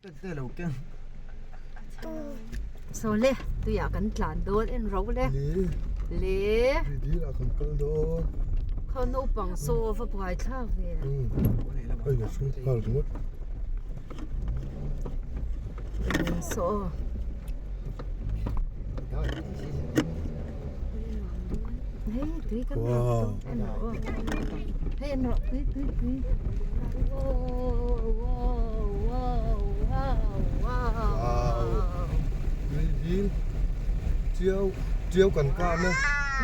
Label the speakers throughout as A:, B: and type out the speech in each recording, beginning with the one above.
A: Saw le tuiah kan tlan dawn en ro le le
B: dil ah kan kal dawn
A: khaw naupang saw va buai thlak ve
B: hei a hring nghal ringawt
A: saw hei tui kan
B: wow
A: en rawh hei en rawh tui tui tui wow wow wow wow
B: wow tui dil chiau chiau kan kah na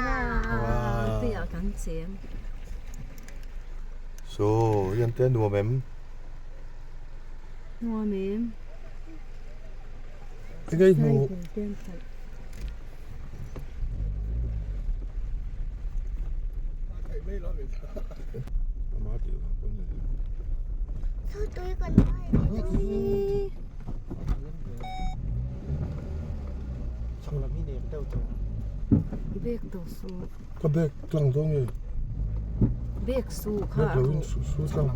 A: wow tui ah kan cheng
B: saw hian te nuam em
A: nuam em
B: Enge i hmuh?
A: Bek to su.
B: Ka bek tlang dawn nge?
A: Bek su kha.
B: Bek lo in su tlang.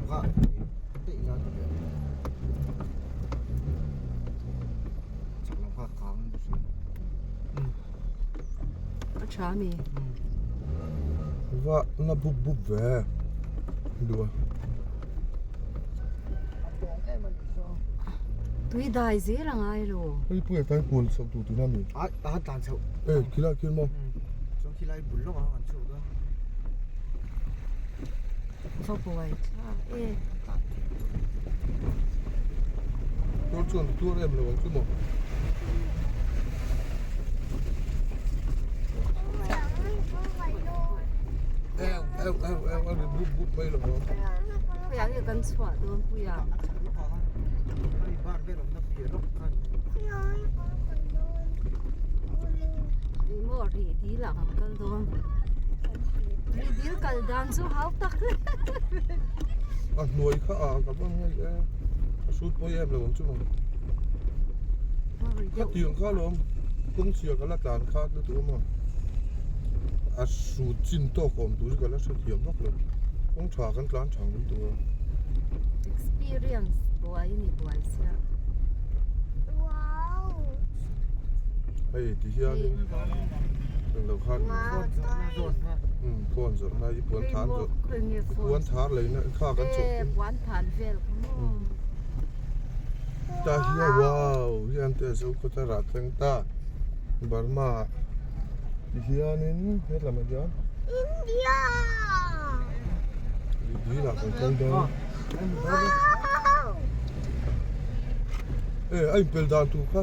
A: A tha mi.
B: Va na bup bup ve. Dua.
A: Tui dai zel a ngai lo.
B: Hei pui a tai kual chhoh tur tihna mi.
C: A a tlan chhoh.
B: E khilai khian maw.
C: Chuan khilai bul lawk a an chhuak a.
A: Va buai thlak e.
B: Tuar chuan tuar em lo ang chu maw. Eu eu eu eu a ri bup bup mai lo ang.
A: Puia hi kan chhuah dawn puia. Ih maw rih dil ah kan kal dawn. Rih dil kal dan chu hau tak
B: A hnuai kha a ka va ngai e. A sut pawi em lo ang chu maw. Khatiang kha alawm kawng chhia ka la tlan kha lutuk a maw. A sut chin tawk awm tur hi ka la hrethiam vak lo. Kawng tha kan tlan thang lutuk a.
A: Experience buai a ni buai sia.
B: Hei ti hian englo khan phone zawrhna i puan than zawrh i puan thar leina kha kan chawh
A: puan than vel kha maw
B: ta hian wow hian te zo khaw ta rah thleng ta Burma ti hianin hetlamah hian
D: India
B: dil ah kan kal dawn e a inpel dan tur kha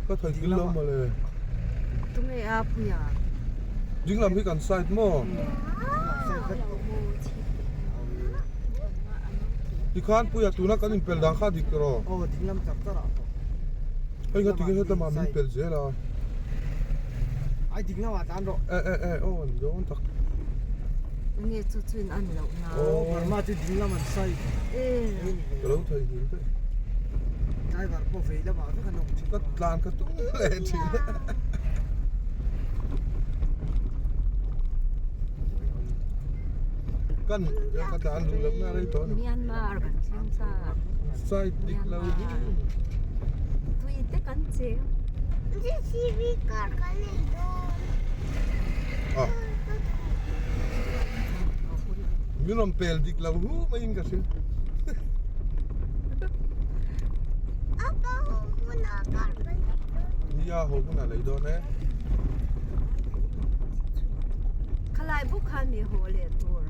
B: ka thei thil lo mawle
A: tunge a puia
B: ding lam hi kan side maw tikhan puia tuna kan inpel dan kha dik rawh
C: aw ding lam chak char ah
B: hei kha tinge hetlama min pel zel a
C: ai ding lamah tan rawh
B: e e e aw an dawn tak
A: nge chu chu in an loh na
C: aw Burma chu ding lam an sai
A: e
B: ka lo thei hil daih
C: driver pawh vei lamah vek an awm thin
B: ka tlan ka tum leh thin kan ka tlan duh lohna rei tawh a ni
A: Myanmar kan thleng ta
B: side dik lo hi
A: tui te kan cheng
D: JCB car kan nei dawn
B: ah min rawn pel dik lo hu maiin ka hria
D: Apa ho hunah car kan nei dawn
B: nia ho hunah lei dawn e
A: khalai bawk khan mi haw leh tur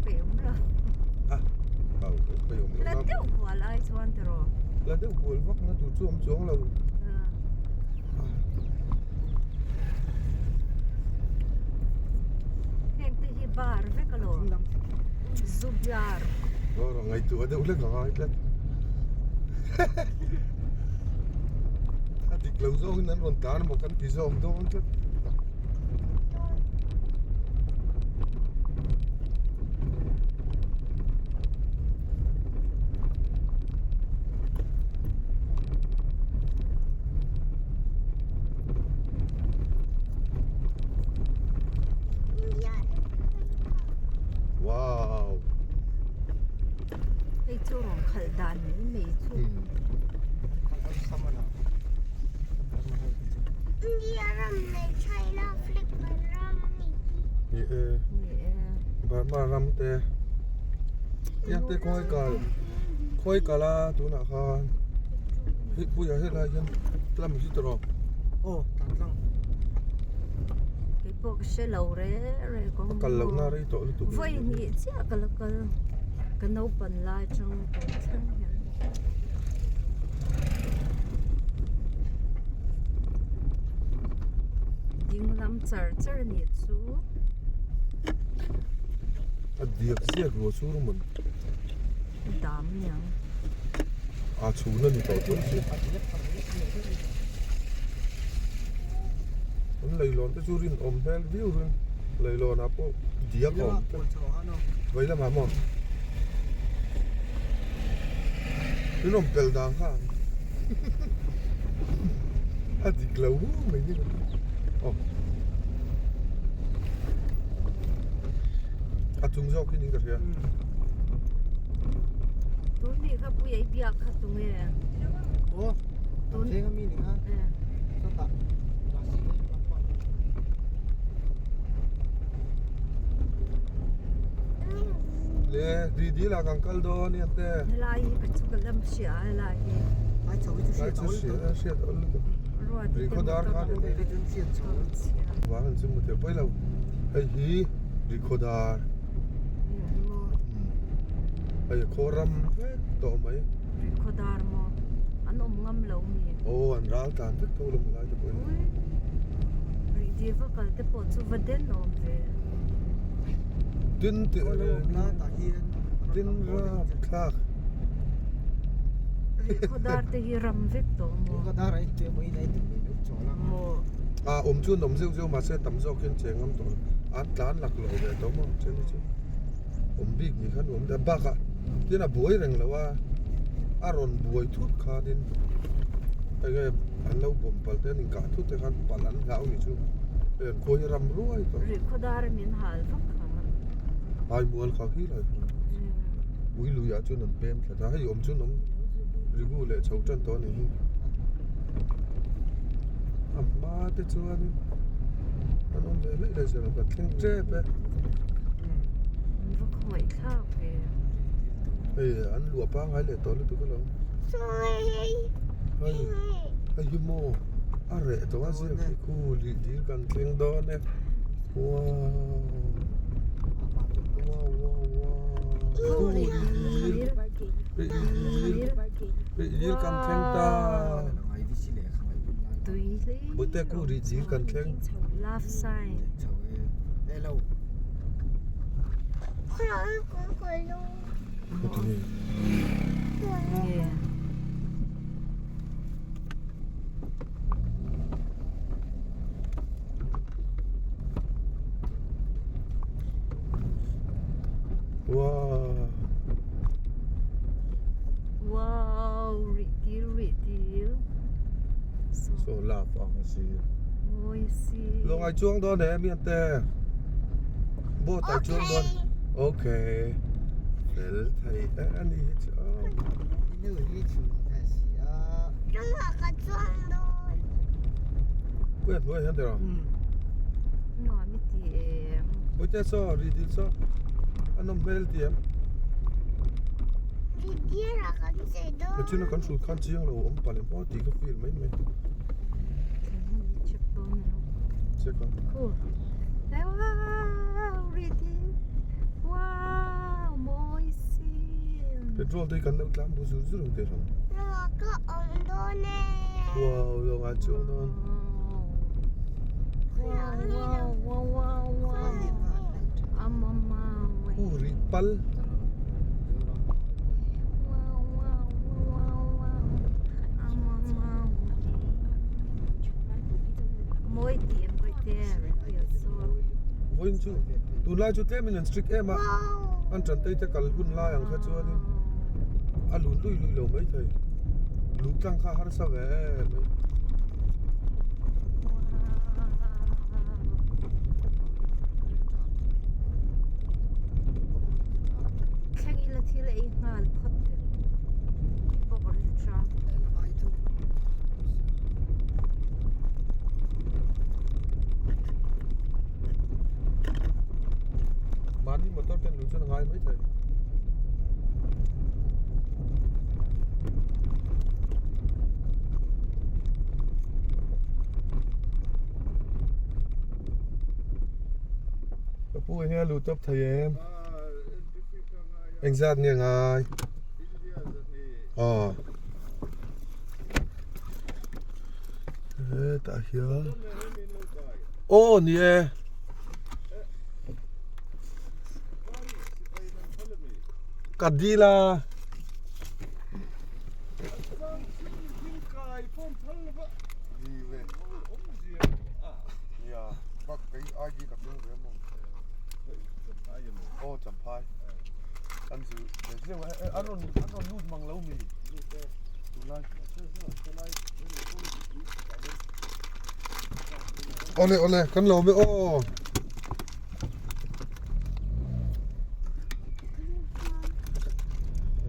A: pe awm lo
B: a au pe awm lo
A: la deuh kual ai chuan tiraw
B: la deuh kual vak na tur chu awm chuang lo
A: heng te hi bar vek alawm zu bar
B: aw ngaihtuah deuh hlek a ngai tlat a dik lo zawngin an rawn tlan emaw kan ti zawk dawn tlat. Wow.
A: Hei chu rawn khalh dan mai mai chu.
D: India ram leh China Africa ram a ni hi.
B: Ni e.
A: Ni e.
B: Burma ram te. Tiang te khawi kal khawi kal a tunah khan hei puiah helai hian tlam hi tawh.
C: Aw tan tlang.
A: Kei pawh ka hre lo re re kawng.
B: A kal lohna rei tawh lutuk.
A: Vawi hnih chiah ka la kal. Ka naupan lai atang tun thleng hian. Ding lam char char a nih chu.
B: A diak ziak ruah chu rawn.
A: Dam niang.
B: A chhun a ni tawh chuan chu. An leilawn te chu rinawm hmel viau rin leilawn ah pawh diak a awm tlat. Vei lamah maw? Rinawm pel dan kha a dik lo hu mai ni. Aw. A chung zawk hi niin ka hria.
A: Tun nih kha pui ei biak kha tunge.
C: Aw, tun thleng ami ni kha. Sawtah lasi hi lampa.
B: Le, di di la kan kal dawn ni ante.
A: Helai hi ka chu ka lam hria helai hi.
C: Ai chho hi chu hriat awl
B: lutuk. Hriat awl lutuk.
A: Ruat
B: Ri khaw dar kha ni.
C: Ri chu hriat chho.
B: Vang an chu mu thei pawi lo. Hei hi ri khaw dar. Hei khaw ram vek tawh mai.
A: Ri khaw dar maw? An awm ngam lo mi?
B: Aw an ral tlan vek tho lo helai te pawh hi.
A: Ri dil va kal te pawh chu va den awm ve.
B: Din tih din rap thlak.
A: Ri khaw dar te hi ram vek tawh maw?
C: Ri khaw dar a intuih maw in a intuih mai mai chawl a.
A: Maw?
B: A awm chu an awm zeuh zeuh mahse tam zawk hian cheng ngam tawh lo. An tlan lak lo ve tawh maw then hi chu awm bik ni khan awm ta bakah tin a buai reng lo a a rawn buai thut khanin enge an lo bawm palh te an inkah thut te khan palh an hlau ni chu hei an khua hi ram ruai tawh.
A: Rih khaw dar a min hal vak kha.
B: Hai mual kha khi lai kha ui lui ah chuan an pem thla ta hei awm chu an awm rigu leh chho tan tawh a ni hi a hma te chuanin an awm ve mai lai chuan kan thleng tep e.
A: Va khawngaih thlak ve.
B: Hei an luah pangngai leh tawh lutuk alawm.
D: Sawi
B: Hei hei hi maw a reh tawh a ziak hi khu lih dil kan thleng dawn e wow wow wow wow khu lih dil lih dil lih dil kan thleng ta. Bute khu lih dil kan thleng.
A: Love sign.
B: Wow.
A: Wow, rih dil rih dil.
B: So love ang si.
A: Mawi si.
B: Lawng ai chuang dawn e mian te. Boat ai chuang dawn. Okay. Fel thei e ani hi chu.
C: Nu hi chu a si a.
D: Chungah ka chuang dawn.
B: Puia hnuai hian tiraw?
A: Nuam i ti em?
B: Puite saw ri dil saw a nawm hmel ti em?
D: Ri dil ah kan chei dawn.
B: Nichina kan hrut khan chiang lo awm palh em aw tih ka feel mai mai.
A: Thlen hun i check dawn em?
B: Check ang.
A: Khu. Wow, ri dil. Wow, mawi sin.
B: Petrol te hi kan lo tlan bu zur zur ang teh hlawm.
D: Lawngah ka awm dawn e.
B: Wow, lawngah chuang dawn.
A: Wow, wow, wow, wow, wow.
B: Hu rih pal.
A: Wow, wow, wow, wow. Mawi tih em pawh te
B: Vawiin chu tunlai chu tlem in an strict em a an tantei te kal hun lai ang kha chuanin a lun lui lui lo mai thei luh tlang kha harsa ve em mai.
A: Thleng ila thil ei nghal phawt.
B: Pu enge a luh tawp thei em? Engzat nge ngai? Aw. Hetah hian aw ni e. Ka dil a. Awle awle kan lo awm e aw.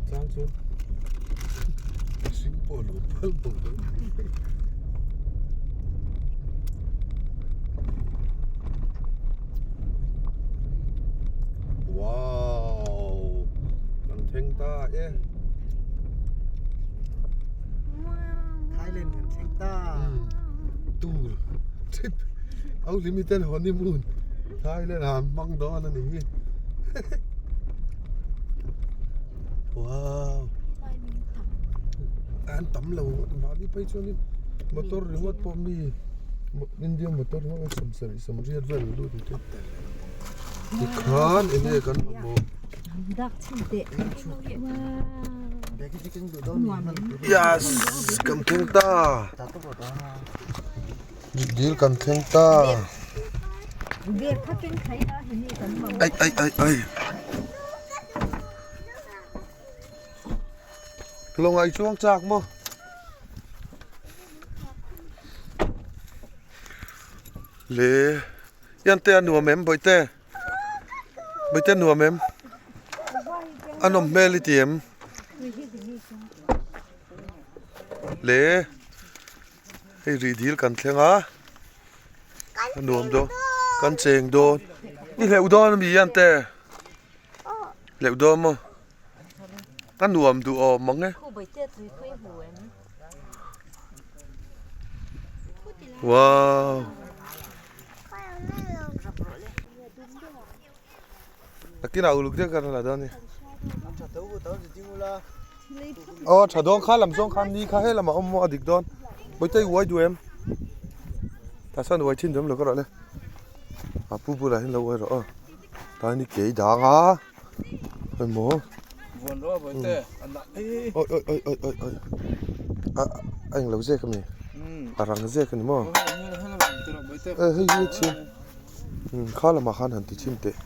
B: Chang chuan mihring pawh lo phal bawk lo. Wow, kan thleng ta e.
C: Thailand kan thleng ta.
B: Tour trip au limited honeymoon Thailand ah an hmang dawn a ni hi. Wow. An tam lo mahni phei chuanin motor ringawt pawh mi India motor ringawt pawh sawmsarih sawmriat vel an lut ang che. Tikhan enge kan mamawh. Yes kan thleng ta. Dil kan thleng ta. Ai ai ai ai. Lawngai chuang chak maw? Le yan te a nuam em bawihte? Bawihte a nuam em? A nawm hmel i ti em? Le hei rih dil kan thleng a a nuam dawn kan cheng dawn i hleuh dawn ami yan te hleuh dawn maw? A nuam duh awm mang e. Wow. Nakinah uluk deuh kan la dawn a ni. Aw tha dawn kha lam zawng khan ni kha he lamah awm maw a dik dawn. Bawihte i uai duh em? Tah sawn uai thin duh em lo ka rawh le. A pu bulah hian lo uai rawh aw. Tlai ni kei dang a. Emaw oi oi oi oi oi oi a a englo zek a mi a rang zek a ni maw e hei hi chhin kha lamah khan han ti chhin teh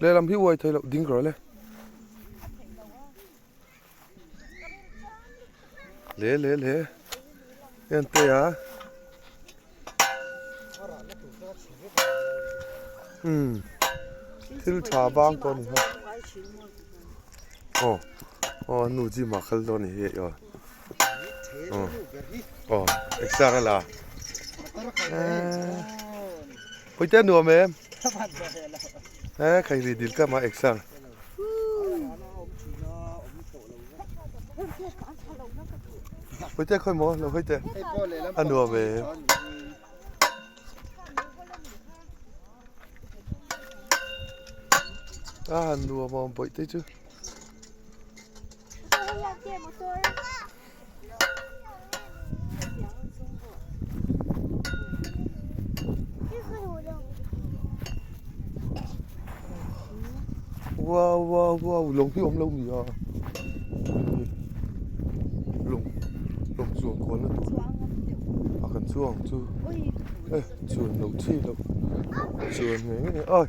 B: lehlam hi uai thei loh ding rawh le. Le le le en te a umm thil tha vang tawh a ni kha aw aw nu gym ah kal dawn a ni hi aw aw aw exer a la eee pawite a nuam em e khairi dil ka mah exer. Hawite khawi maw lo hawite a nuam e. A nuam awm bawih te chu. Wow wow wow lawng hi awm lo ni a lawng lawng chuan kual na tur a kan chuang chu e chuan loh chi loh chuan ngei ngei ai.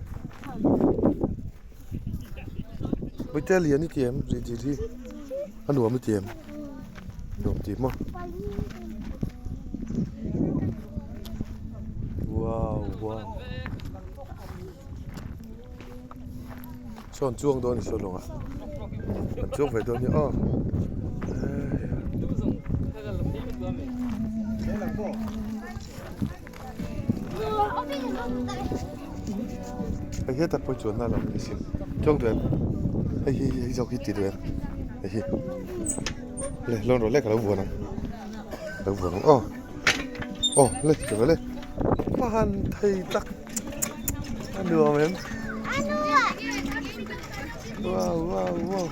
B: Bawihte lian i ti em rih dil hi a nuam i ti em nuam ti maw wow wow sawn chuang dawn a ni saw lawngah an chuang ve dawn nia aw. Hei hetah pawh chuanna a lo ni sin chuang duh em hei hi hei zawk hi ti duh em hei hi le lawn rawh le ka lo vuan ang ka lo vuan ang aw aw le ti rawh le. Va han thei tak a nuam em wow wow wow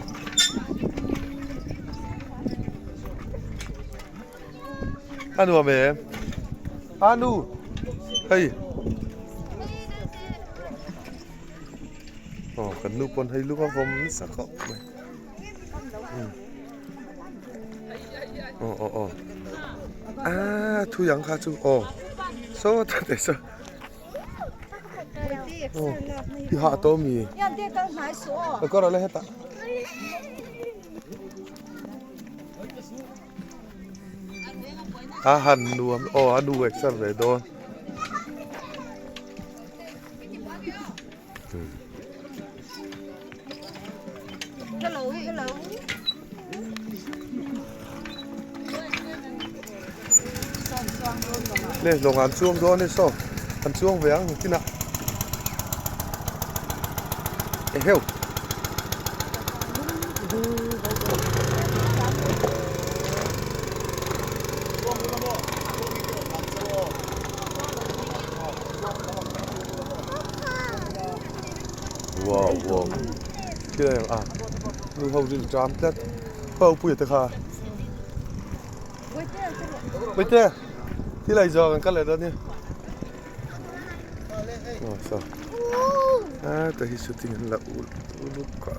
B: a nuam em a nu hei aw kan nu pawn hei lung a vawm nasa khawp mai aw aw aw ah thui ang kha chu aw saw ta te saw aw i hah tawh mi ka kawr le hetah a han nuam aw a nu exer ve dawn.
A: Hello, hello.
B: Le lawng an chuang dawn e saw an chuang ve ang kinah eheu. Wow wow khi lai ang a nu ho rin tram tlat khaw pui te kha Wait khi lai zawng an kal leh dawn nia aw saw a ta hi shooting an la uluk a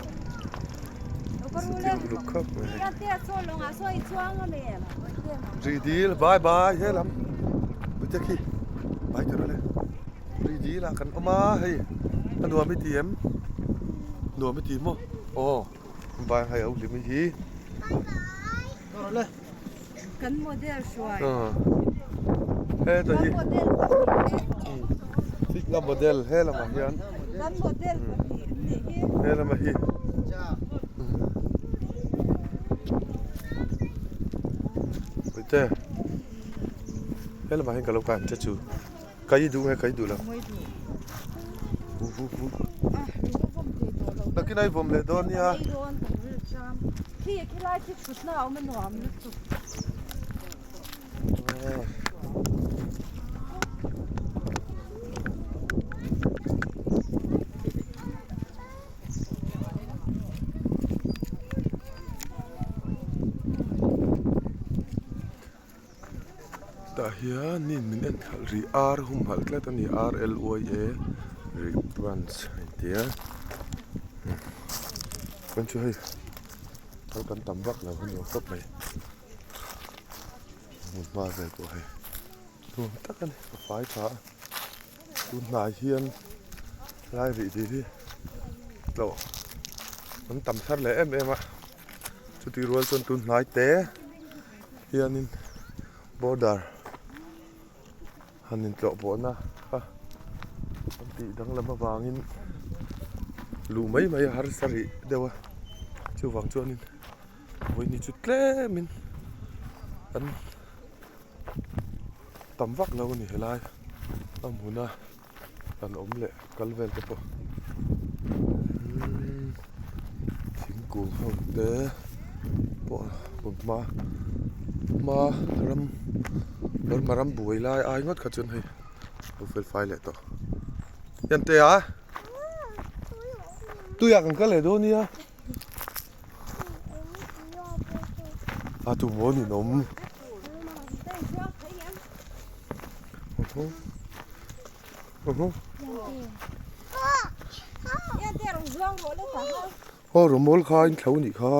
B: shooting uluk khawp mai Ri dil bye bye he lam ute khi bye tur ale ri dil ah kan awm a hei a nuam i ti em nuam i ti maw aw bye hei a hlim hi
A: kan model hruai
B: he ta hi figma model he lamah hian
A: kan model pahnih an nih hi
B: he lamah hi. Puite he lamah hian ka lo kai ang che chu ka i duh nge ka i duh lo hu hu hu nakin a i vawm leh dawn nia Tah hianin min en khalh rih ar humhalh tlat a ni R L Y A rih branch a inti a chuan chu hei thal kan tam vak lo a ni awm khawp mai hmun hma vel pawh hei nuam tak a ni a fai tha a tun hnai hian lai rih dil hi tlawh an tam thar leh em em a chutih rual chuan tun hnai te hianin border han intlawh pawhna kha an tih danglam avangin luh mai mai a harsa rih deuh a chuvang chuanin vawiin chu tlemin an tam vak lo a ni helai a hmuna kan awm leh kal vel te pawh umm thingkung ho te pawh hmun hma hma ram burma ram buai lai ai ngawt kha chuan hei lo fel fai leh tawh hian te a tuiah kan kal leh dawn nia a tu maw ninawm. Aw rawmawl kha a inthlo anih kha.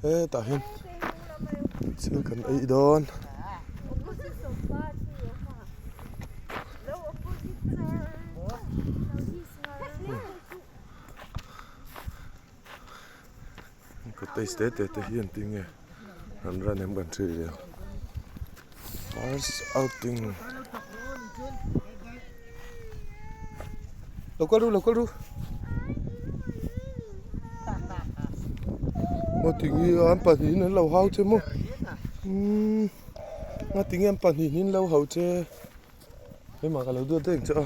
B: Hetah hian thil kan ei dawn. Cottage te te te hi an ti nge an run em kan hriat leh first outing lo kal ru lo kal ru maw tinge an pahnihin an lo hau che maw umm nga tinge an pahnihin an lo hau che Hema ka lo duat daih ang che a.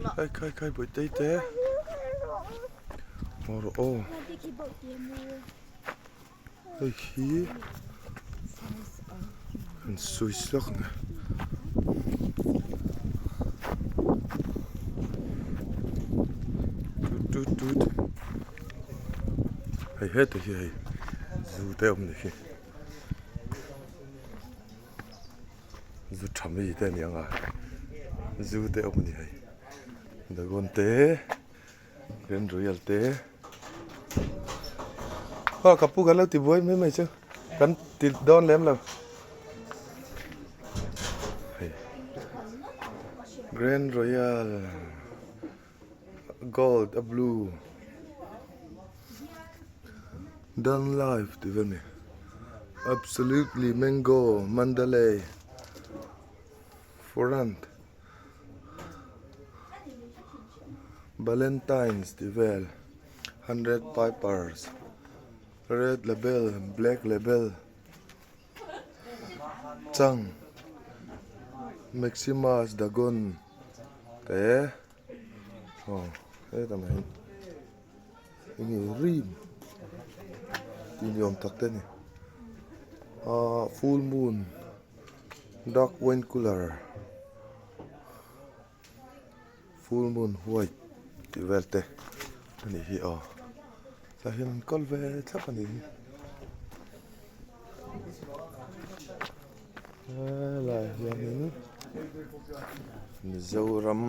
B: Khai khai khai Bawihtei te Maw rawh aw Hei hi an sawi sak a ni. Tut tut tut hei heta hi hei zu te a awm ni hi. Zu tha mi te a ni ang a zu te a awm a ni hei dragon te grand royal te aw ka pu kan lo ti buai mai mai chu kan ti dawn lem lo hei grand royal gold a blue done life tih vel a ni absolutely mango mandalay front valentines tih vel hundred pipers red label black label chang maximus dagon te aw hetah mai hian. Enge rim tih ni awm tak te a ni ahh full moon dark wine cooler full moon white tih vel te a nih hi aw tah hian an kawl ve thlap a nih hi helaiah hianin Mizoram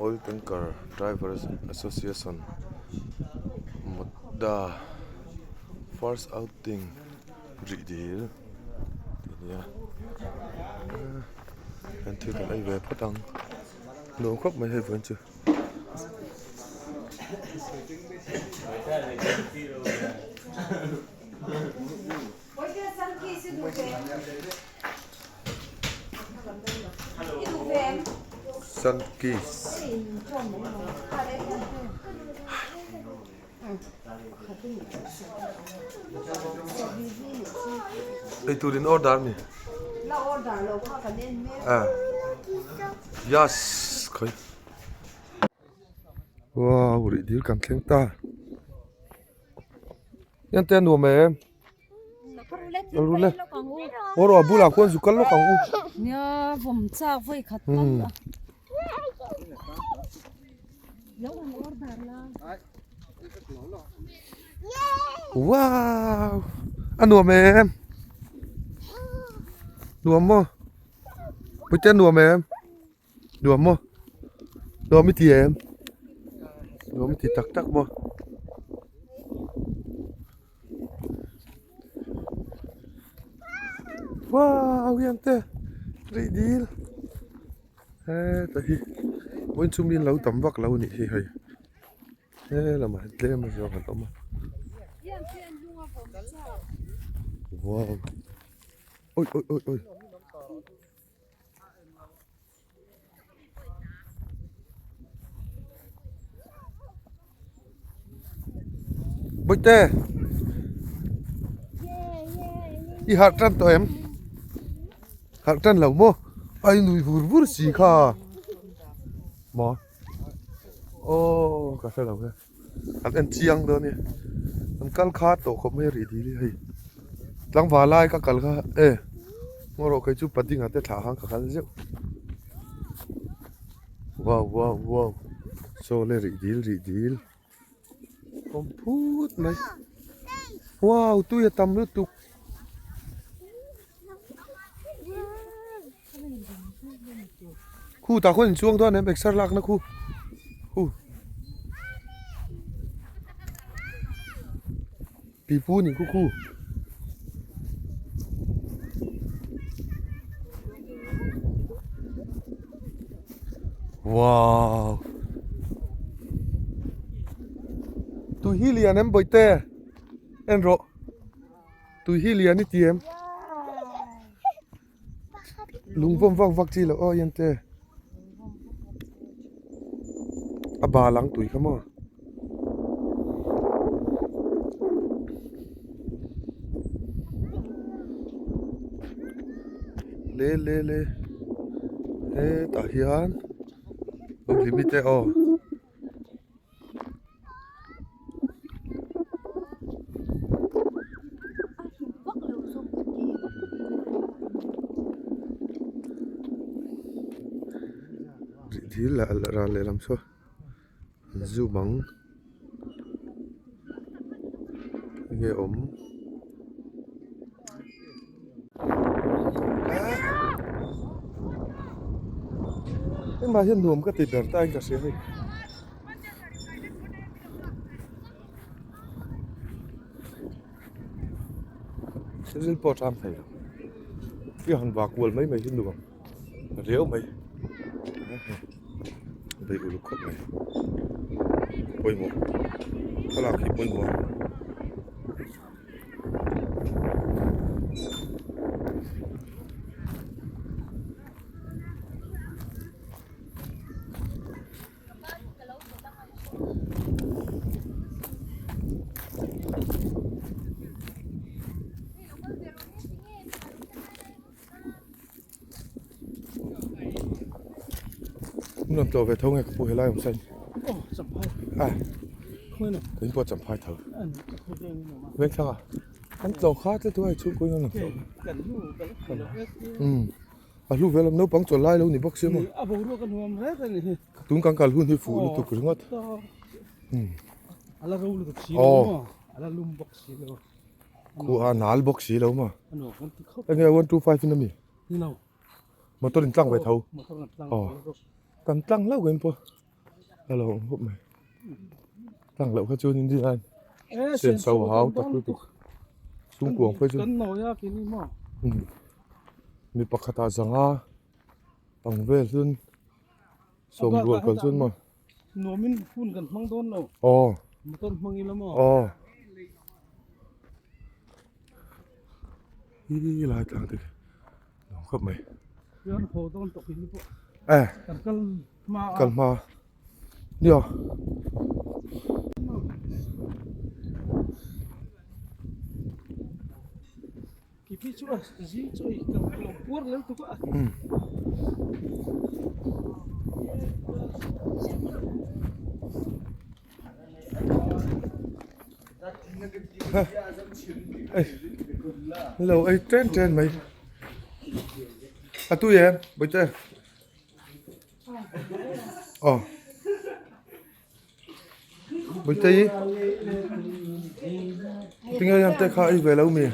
B: oil tanker drivers association mawta first outing rih dil tih a ni a an thil kan ei ve phawt ang nuam khawp mai hei vawiin chu. Sunkist Eitur in order a ni Yes khawi Wow rih dil kan thleng ta Yan te a nuam em. Rule. Oro a bulah khuan zu kal lawk ang u.
A: Nia vawm chak vawi khat tal a. Lo ang order la.
B: Wow! A nuam em? Nuam maw? Puite a nuam em? Nuam maw? Nuam i ti em? Nuam i ti tak tak maw? Wow hian te rih dil heta hi vawiin chu mi an lo tam vak lo a nih hi hei he lamah hian tlem a zawng an awm a wow awi awi awi awi. Bawihte i harh tan tawh em harh tan lo maw a i nui vur vur si kha maw aw ka hre lo e an en chiang dawn nia an kal kha tawh khawp mai a rih dil hi hei tlangval lai ka kal kha e ngaw rawh kei chu padinga te thlah khan ka kal zeuh wow wow wow saw le rih dil rih dil awm phut mai wow tui a tam lutuk. Khu tah khuan inchuang dawn em exer lakna khu khu pipu nih khu khu wow tui hi lian em bawihte en rawh tui hi lian i ti em. Lung vawm vak vak chi loh aw hian te a bal ang tui kha maw. Le le le hetah hian. Hlimi te aw. Dil lah ral lehlam saw an zoom ang enge awm. Engmah hian nuam ka ti ber ta in ka hria hei. Thil pawh a ṭam thei lo i han vah kual mai mai hi nuam riau mai bei uluk khawp mai pawimawh thlalak hi pawimawh a. Nuam tawh ve tho nge ka pu helai awm sain a ka in pawh champhai tho vengthlang a an tlawh kha tle tu a chhungkaw in an tlawh umm a hlu vel naupang chawlh lai lo ni bawk sia maw tun kan kal hun hi fuh lutuk ringawt aw Khu a nal bawk si lo maw? Enge 125 in ami? Motor in tlang ve tho. Aw. Kan tlang hlauh em pawh. A lo awm khawp mai. Tlang loh kha chuan in rin sen so hau tak lutuk. Chhungkuang phei chu. Mi pakhatah zanga ang vel chuan sawm rual kal chuan maw.
E: Nuamin hun kan hmang dawn lo.
B: Aw.
E: Motor hmang ila maw?
B: Aw. Hi lai tlang te nuam khawp mai.
E: Chuan haw dawn tawh hi pawh.
B: Eh.
E: Kan kal hma a.
B: Kal hma. Nia.
E: Ki chu a zing chu ei ka lo puar lel tuk a.
B: Lo ei chen chen mai. A tui em, Bawihte? Aw. Bawihte tinge hian te kha ei ve lo mi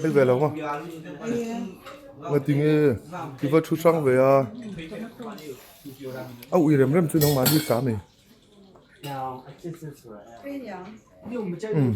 B: ei ve lo maw nga tinge i va thu hrang ve a a ui rem rem chu nangmah hi sa mi umm.